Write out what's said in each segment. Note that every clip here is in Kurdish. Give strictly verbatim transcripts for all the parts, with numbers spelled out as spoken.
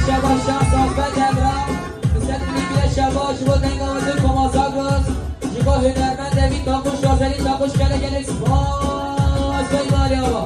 Şeva şans Ahmet Emrah, Hüseyin Bilgiye Şeva, ji bo denga wezir Koma Zagros, ji bo hunermendê wî Takuş, Rozelî Takuş, gelek gelek spas, wey malê ava.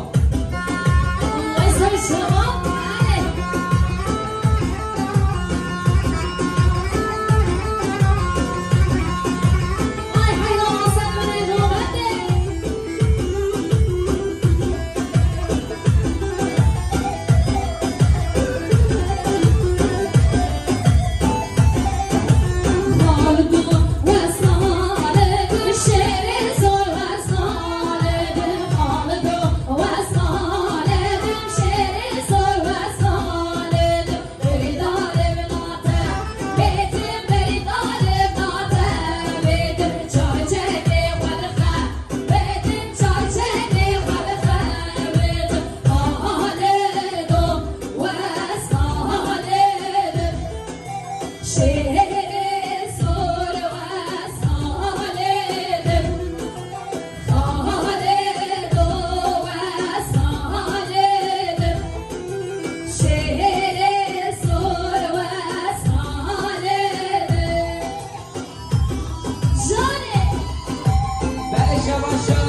Belê şeva şa,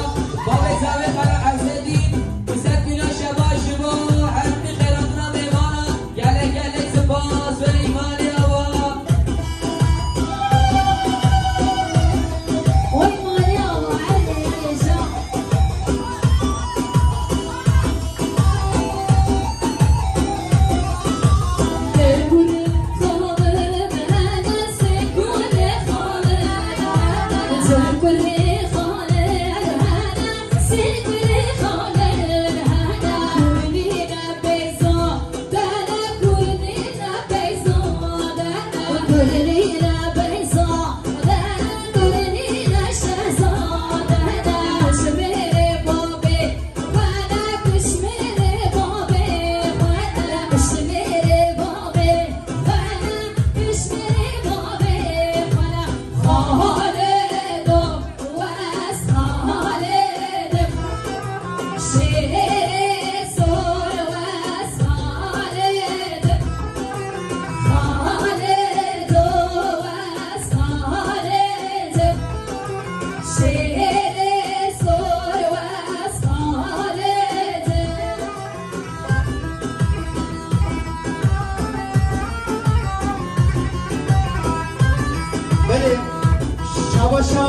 bavê zavê Qara Ezedî, Hüseyin Bila şeva ji bo hemî xêratina mêvanan, gelek gelek spas, wey malê ava. Oy malê ava, erê, erê, ja. Belê, şabaşa,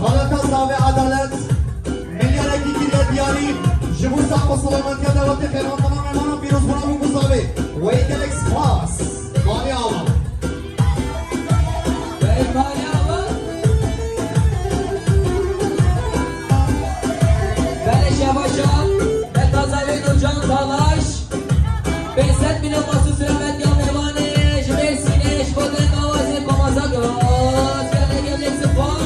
xaleta Zavê Edalet, milyarekî kiriye diyarî, ji bo sax û selametiya dewletê xêrxwazana mêvanan pîrozbûna bû ku Zavê, wey gelek spas. Maliye ava. Belê, maliye ava. Belê, şabaşa, Meta Zavê Nurcan Talaş. Pênc sed milyon mahsus rahmet ya mêvanê ji Mêrsînê, ji bo deng awazê Koma Zagros. Gelek gelek spas.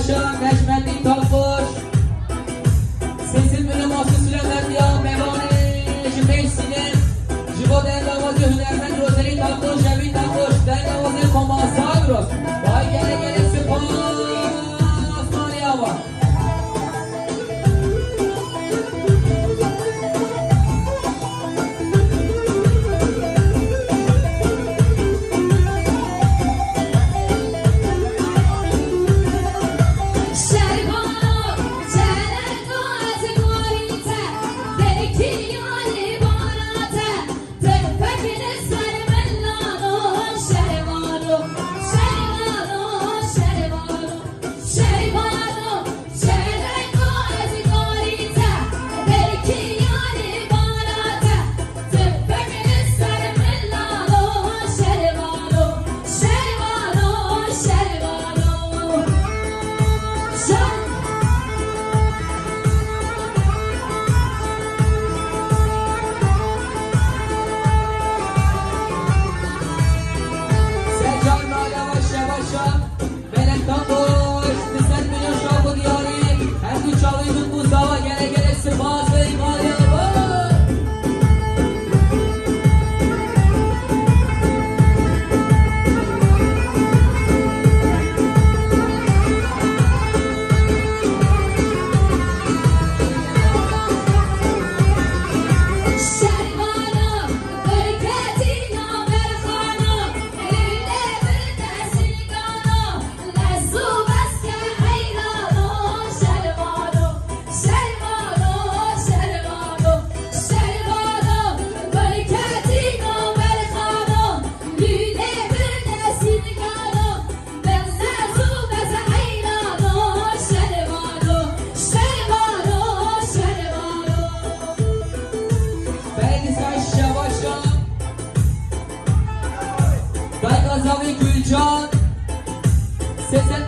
Necmettin Topbaş, Sesin Bölüm Mahsus Sülemendiya, Mevanê ji Mêrsînê, ji bo dengawazê hunermend Rozelî Topbaş, Cevî Topbaş, dengawazê Koma Zagros. Vay gelek gelek spas, Maliya wa. Secan Mala Başa Başa. Belek Topbaş, Sesin Bölüm Şabu Diyarî, her du çavê min bû zava gelek gelek spas, ey Maliya wa. Belediye Şebaşa. Dayka Zavê Gülcan. Sezen